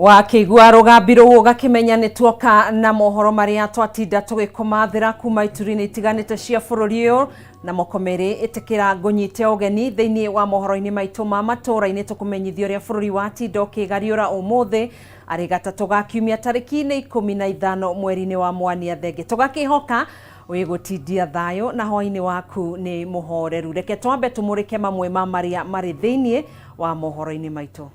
Wakĩigua rũgambi rũu ũgakĩmenya nĩ tuoka na mohoro marĩa twatinda tũgĩkũmathĩra kuma ituri-inĩ itiganĩte cia bũrũri ũyũ. Na moko merĩ ĩtĩkĩra ngũnyite ũgeni thĩinĩ wa mohoro-inĩ maitũ ma matũũra-inĩ, tũkũmenyithia ũrĩa bũrũri watinda ũkĩgariũra ũmũthĩ arĩ gatatũ ga kiumia tarĩki-inĩ 15 mweri-inĩ wa Mwania Thenge. Tũgakĩhoka wĩgũtindia thayũ na hwaĩ-inĩ waku nĩ mũhoreru. Reke twambe tũmũrĩke mamwe ma marĩa marĩ thĩinĩ wa mohoro-inĩ maitũ.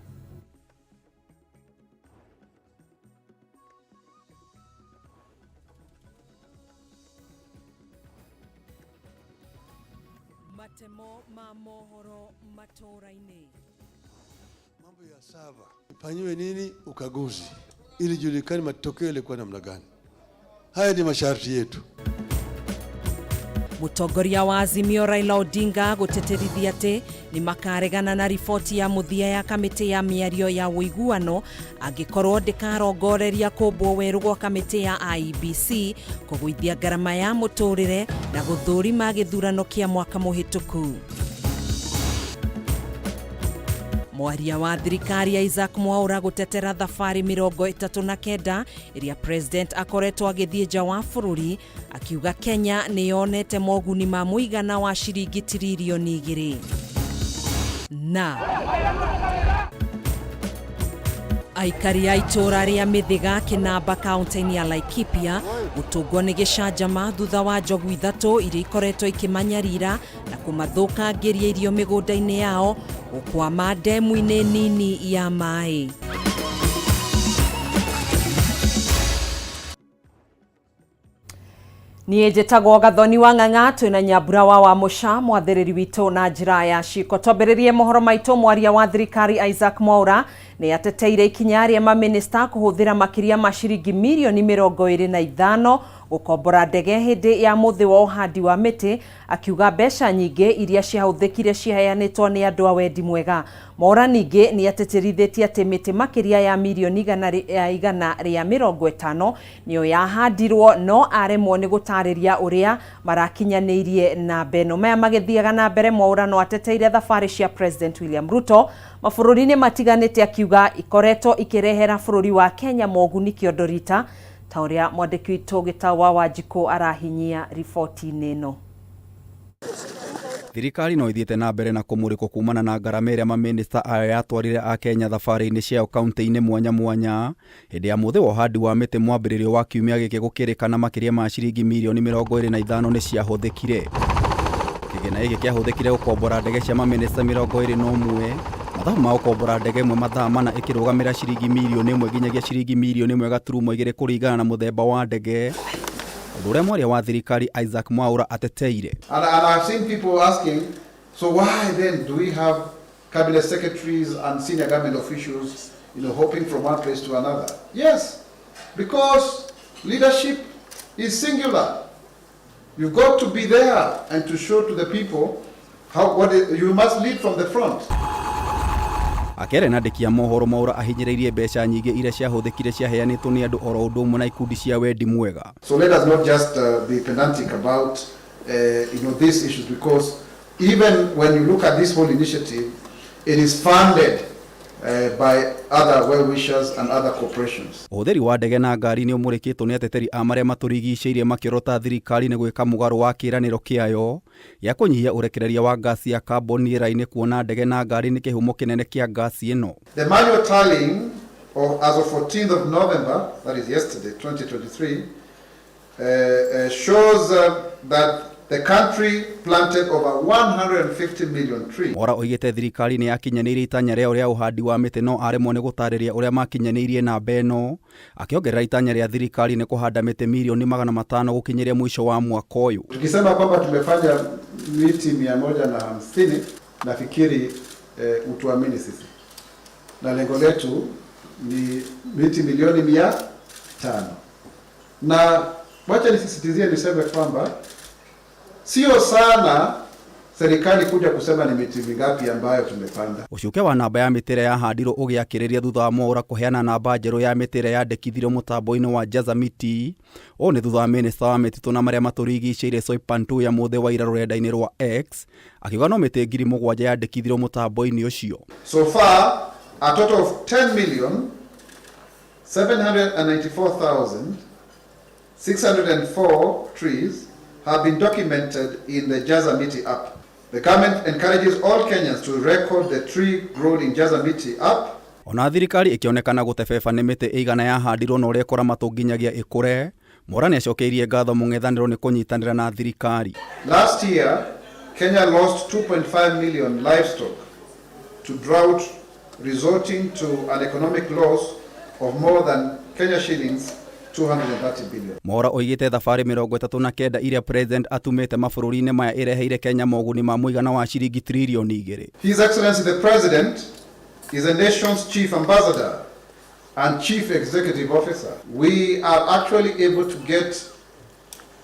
Matemo ma mohoro matũũra-inĩ. Mambo ya sava ifanyiwe nini ukaguzi ili julikane matokeo yalikuwa namna gani. Haya ni masharti yetu. Mũtongoria wa Azimio Raila Odinga gũtĩtĩrithia atĩ nĩ makaregana na riboti ya mũthia ya kamĩtĩ ya mĩario ya ũiguano angĩkorwo ndĩkarongoreria kũmbwo werũ gwa kamĩtĩ ya IEBC, kũgũithia ngarama ya mũtũrĩre na gũthũrima gĩthurano kĩa mwaka mũhĩtũku. Mwaria wa thirikari Isaac Mwaura gũtetera thabarĩ 39 ĩrĩa president akoretwo agĩthiĩ nja wa bũrũri, akiuga Kenya nĩ yonete moguni ma mũigana wa ciringi tiririoni 2. Na aikari a itũũra rĩa Mĩthĩga Kĩnamba kaunti-inĩ ya Laikipia gũtũngwo nĩ gĩcanjama thutha wa njogu ithatũ iria ikoretwo ikĩmanyarira na kũmathũkangĩria irio mĩgũnda-inĩ yao gũkwama ndemu-inĩ nini ya maĩ. Niĩ njĩtagwo Gathoni wa Ng'ang'a, twĩna Nyambura wa Wamũca mwathĩrĩri witũ na njĩra ya ciko. Twambĩrĩrie mohoro maitũ, mwaria wa thirikari Isaac Mwaura nĩ ateteire ikinya rĩa mamĩnĩsta kũhũthĩra makĩria ma ciringi mirioni 25 gũkombora ndege hĩndĩ ya mũthĩ wa ũhandi wa mĩtĩ, akiuga mbeca nyingĩ iria ciahũthĩkire ciaheanĩtwo nĩ andũ a wendi mwega. Mwaura ningĩ nĩ atĩtĩrithĩtie atĩ mĩtĩ makĩria ya mirioni 150 nĩyo yahandirwo, no aremwo nĩ gũtarĩria ũrĩa marakinyanĩirie namba ĩno. Maya magĩthiaga na mbere, Mwaura no ateteire thabarĩ cia President William Ruto mabũrũri-inĩ matiganĩte, akiuga ikoretwo ikĩrehera bũrũri wa Kenya moguni kĩondo rita, ta ũrĩa mwandĩki witũ Gĩtaũ wa Wanjikũ arahinyia riboti-inĩ ĩno. Thirikari no ĩthiĩte na mbere na kũmũrĩkwo kumana na ngarama ĩrĩa mamĩnĩsta ayo yatwarire Akenya thabarĩ-inĩ ciayo kaunti-inĩ mwanya mwanya. Hĩndĩ ya mũthĩ wa ũhandi wa mĩtĩ mwambĩrĩrio wa kiumia gĩkĩ gũkĩrĩkana makĩria ma ciringi mirioni 25 nĩ ciahũthĩkire. Kĩgĩna gĩkĩ kĩahũthĩkire gũkombora ndege cia mamĩnĩsta 21. Mathabu ma gũkombora ndege ĩmwe mathaa mana ĩkĩrũgamĩra ciringi mirioni ĩmwe nginyagia ciringi mirioni 1.2 kũringana na mũthemba wa ndege, ũndũ ũrĩa mwaria wa thirikari Isaac Mwaura ateteire. And I've seen people asking, so why then do we have cabinet secretaries and senior government officials, hopping from one place to another? Yes, because leadership is singular. You've got to be there and to show to the people how what it, you must lead from the front. Akĩaria na andĩki a mohoro, Mwaura ahinyĩrĩirie mbeca nyingĩ iria ciahũthĩkire ciaheanĩtwo nĩ andũ oro ũndũ ũmwe na ikundi cia wendi mwega. So let us not just be pedantic about these issues, because even when you look at this whole initiative, it is funded by other well-wishers and other corporations. Ũhũthĩri wa ndege na ngari nĩ ũmũrĩkĩtwo nĩ ateteri a marĩa matũrigicĩirie makĩorota thirikari nĩ gwĩka mũgarũ wa kĩĩranĩro kĩayo gĩa kũnyihia ũrekereria wa ngasi ya carbon rĩera-inĩ, kuona ndege na ngari nĩ kĩhumo kĩnene kĩa ngasi ĩno. The manual tallying of, as of 14th of November, that is yesterday, 2023, shows that the country planted over 150 million trees. Mwaura oigĩte thirikari nĩ yakinyanĩirie itanya rĩayo rĩa ũhandi wa mĩtĩ, no aremwo nĩ gũtarĩria ũrĩa makinyanĩirie namba ĩno, akĩongerera itanya rĩa thirikari nĩ kũhanda mĩtĩ mirioni 500 gũkinyĩria mũico wa mwaka ũyũ. Tukisema kwamba tumefanya miti 150, nafikiri utuamini sisi, na lengo letu ni miti milioni 500. Na wacha nisisitizie niseme kwamba sio sana serikali kuja kusema ni miti mingapi ambayo tumepanda. Ũcuke wa namba ya mĩtĩ ĩrĩa yahandirwo ũgĩakĩrĩria thutha wa Mwaura kũheana namba njerũ ya mĩtĩ ĩrĩa yandĩkithirio mũtambo-inĩ wa Jaza Miti. Ũũ nĩ thutha wa mĩnĩsta wa mĩtitũ na marĩa matũrigicĩirie Soipan Tuya mũthĩ wa ira rũrenda-inĩ rwa X akiuga no mĩtĩ 7,000 yandĩkithirio mũtambo-inĩ ũcio. So far, a total of 10 million 794,604 trees have been documented in the Jazamiti app. The government encourages all Kenyans to record the tree grown in Jazamiti app. Ona thirikari ikionekana gutebeba ni miti igana yahandirwo na uria ikuramatwo nginyagia ikure, Mwaura niacokeirie ngatho mung'ethaniro ni kunyitanira na thirikari. Last year, Kenya lost 2.5 million livestock to drought, resulting to an economic loss of more than Kenya shillings 230 billion. Mwaura oigite thabarĩ 39 iria president atumĩte mabũrũri-inĩ maya ireheire Kenya moguni ma mũigana wa ciringi tririoni 2. His Excellency the President is the nation's chief ambassador and chief executive officer. We are actually able to get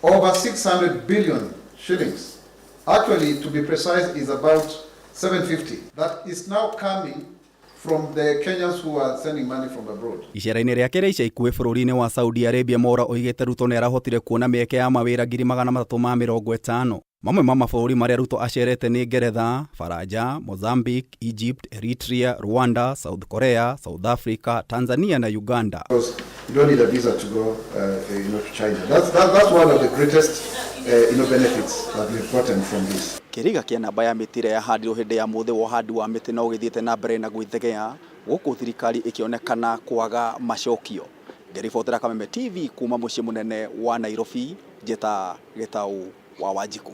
over 600 billion shillings. Actually, to be precise, is about 750. That is now coming from the Kenyans who are sending money from abroad. Icera-inĩ rĩake rĩa ica ikuhĩ bũrũri-inĩ wa Saudi Arabia, Mwaura oigĩte Ruto nĩarahotire kuona mĩeke ya mawĩra 350,000. Mamwe ma mabũrũri marĩa Ruto acerete nĩ Ngeretha, Faranja, Mozambique, Egypt, Eritrea, Rwanda, South Korea, South Africa, Tanzania na Uganda. Because you don't need a visa to go to China. That's one of the greatest benefits that we've gotten from this. Kĩriga kĩa namba ya mĩtĩ ĩrĩa yahandirwo hĩndĩ ya mũthĩ wa ũhandi wa mĩtĩ no gĩthiĩte na mbere na gwĩthegea gũkũ thirikari ĩkĩonekana kwaga macokio. Ngĩribotera Kameme TV kuma mũciĩ mũnene wa Nairobi, njĩta Gĩtaũ wa Wanjikũ.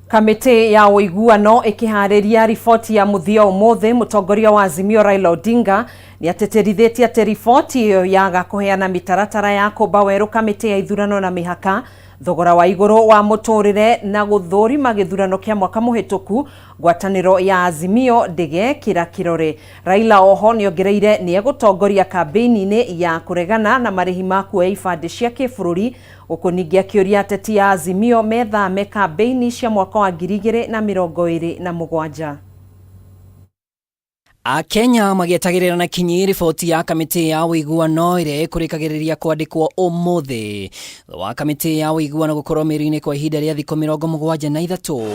Kamĩtĩ ya ũiguano ĩkĩharĩria riboti ya mũthia ũmũthĩ, mũtongoria wa Azimio Raila Odinga nĩatĩtĩrithĩtie atĩ riboti ĩyo yaga kũheana mĩtaratara ya kũmba werũ kamĩtĩ ya ithurano na mĩhaka, thogora wa igũrũ wa mũtũrĩre na gũthũrima gĩthurano kĩa mwaka mũhĩtũku, ngwatanĩro ya Azimio ndĩgekĩra kĩrore. Raila oho nĩongereire nĩegũtongoria kambĩini-inĩ ya kũregana na marĩhi ma kuoya ibandĩ cia kĩbũrũri, gũkũ ningĩ akĩũria ateti a Azimio methame kambĩini cia mwaka wa 2027. Akenya magĩetagĩrĩra na kinyi riboti ya kamĩtĩ ya ũiguano ĩrĩa ĩkũrĩkagĩrĩria kwandĩkwo ũmũthĩ thutha wa kamĩtĩ ya ũiguano gũkorwo mĩri-inĩ kwa ihinda rĩa thikũ 73.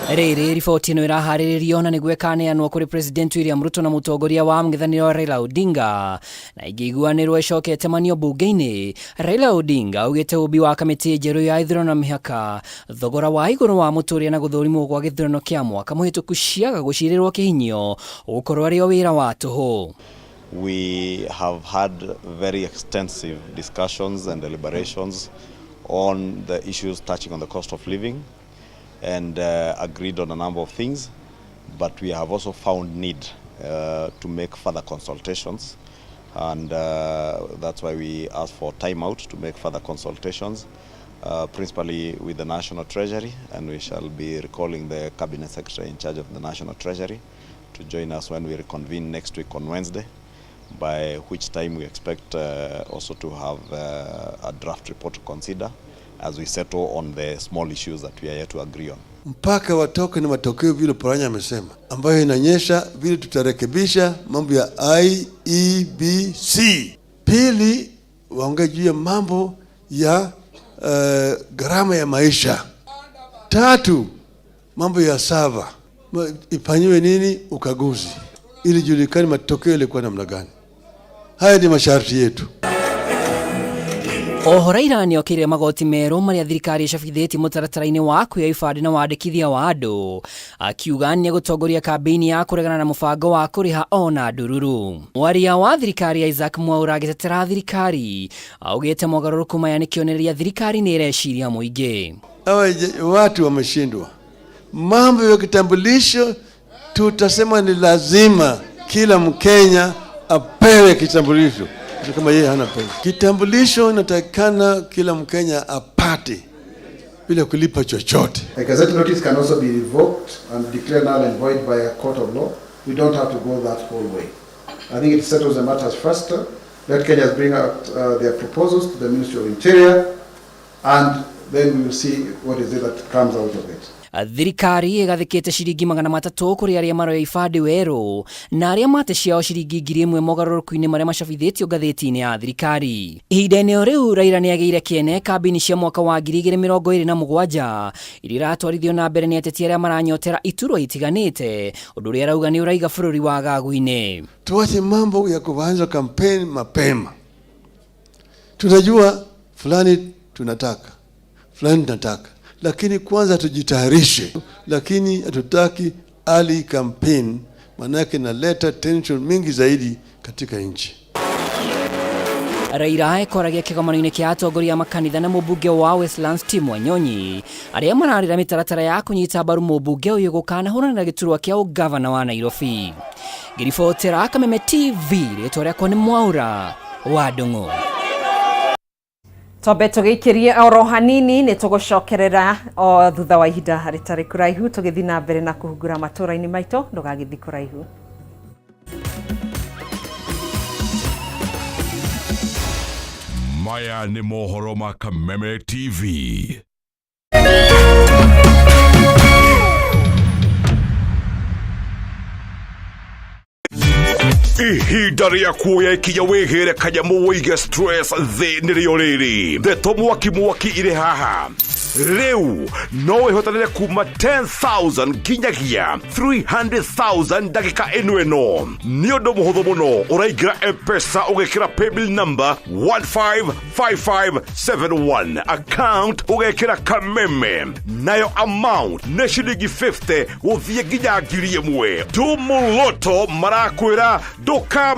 Rĩrĩ riboti ĩno ĩraharĩrĩrio na nĩguo ĩkaneanwo kũrĩ President William Ruto na mũtongoria wa mũng'ethanĩro Raila Odinga, na ĩngĩiguanĩrwo ĩcoke ĩtemanio mbunge-inĩ. Raila Odinga augĩte ũmbi wa kamĩtĩ njerũ ya ithurano na mĩhaka, thogora wa igũrũ wa mũtũrĩre na gũthũrimwo gwa gĩthurano kĩa mwaka mũhĩtũku ciaga gũcirĩrwo kĩhinyio ũgũkorwo arĩ o wĩra wa tũhũ. We have had very extensive discussions and deliberations on the issues touching on the cost of living and agreed on a number of things, but we have also found need to make further consultations, and that's why we asked for time out to make further consultations, principally with the National Treasury, and we shall be recalling the Cabinet Secretary in charge of the National Treasury to join us when we reconvene next week on Wednesday, by which time we expect also to have a draft report to consider as we settle on the small issues that we are yet to agree on. Mpaka watoke na matokeo vile Paranya amesema, ambayo inaonyesha vile tutarekebisha mambo ya IEBC. Pili, waongee juu ya mambo ya gharama ya maisha. Tatu, mambo ya sava ifanyiwe nini ukaguzi ili julikane matokeo yalikuwa namna gani. Haya ni masharti yetu. Oho Raila nĩokĩrĩire magoti merũ marĩa thirikari ĩcabithĩtie mũtaratara-inĩ wa kuoya ibandĩ na wandĩkithia wa andũ, akiuga nĩegũtongoria kambĩini ya kũregana na mũbango wa kũrĩha ona ndururu. Mwaria wa thirikari Isaac Mwaura agĩtetera thirikari augĩte mogarũrũku maya nĩ kĩonereria thirikari nĩ ĩreciria mũingĩ. Hawa watu wameshindwa mambo ya kitambulisho, tutasema ni lazima kila Mkenya apewe kitambulisho. Kama yeye hana pesa, kitambulisho inatakikana kila Mkenya apate bila kulipa chochote. A gazette notice can also be revoked and declared null and void by a court of law. We don't have to go that whole way. I think it settles the matters faster. Let Kenyans bring out their proposals to the Ministry of Interior, and then we will see what is it that comes out of it. Thirikari ĩgathĩkĩte ciringi 300 kũrĩ arĩa maroya ibandĩ werũ na arĩa mate ciao ciringi 1000 mogarũrũku-inĩ marĩa macabithĩtio ngathĩti-inĩ ya thirikari. Ihinda-inĩ o rĩu Raila nĩagĩire kĩene kambĩini cia mwaka wa 2027 iria iratwarithio na mbere nĩ ateti arĩa maranyotera iturwa itiganĩte, ũndũ ũrĩa arauga nĩ ũraiga bũrũri wagagu-inĩ. Tuache mambo ya kuanza kampeni mapema. Tunajua fulani tunataka, fulani tunataka, lakini kwanza tujitayarishe. Lakini hatutaki early campaign, manake naleta tension mingi zaidi katika nchi. Raila ekoragia kĩgomano-inĩ kĩa atongoria a makanitha na mũmbunge wa Westlands Tim Wanyonyi arĩa mararĩra mĩtaratara ya kũnyita mbaru mũmbunge ũyũ gũkanahũranĩra gĩturwa kĩa ũgavana wa Nairobi. Ngĩribotera Kameme TV, rĩtwa rĩakwa nĩ Mwaura wa Ndung'u. Twambe tũgĩikĩrie oro hanini nĩ tũgũcokerera o thutha wa ihinda rĩtarĩ kũraihu tũgĩthiĩ na mbere na kũhungura matũra-inĩ maitũ ndũgagĩthiĩ kũraihu. Maya nĩ mohoro ma Kameme TV. Ihinda rĩa kuoya ikinya wĩgĩre kanyamũ wĩige stress thĩ nĩrĩo rĩrĩ. Ndeto mwaki mwaki irĩ haha. Rĩu no wĩhotanĩre kuma 10,000 nginyagia 300,000 ndagĩka ĩno ĩno. Nĩ ũndũ mũhũthũ mũno, ũraingĩra M-Pesa ũgekĩra paybill number 155571, account ũgekĩra Kameme, nayo amount nĩ ciringi 50 gũthiĩ nginya 1000. Tumũloto marakwĩra ndũka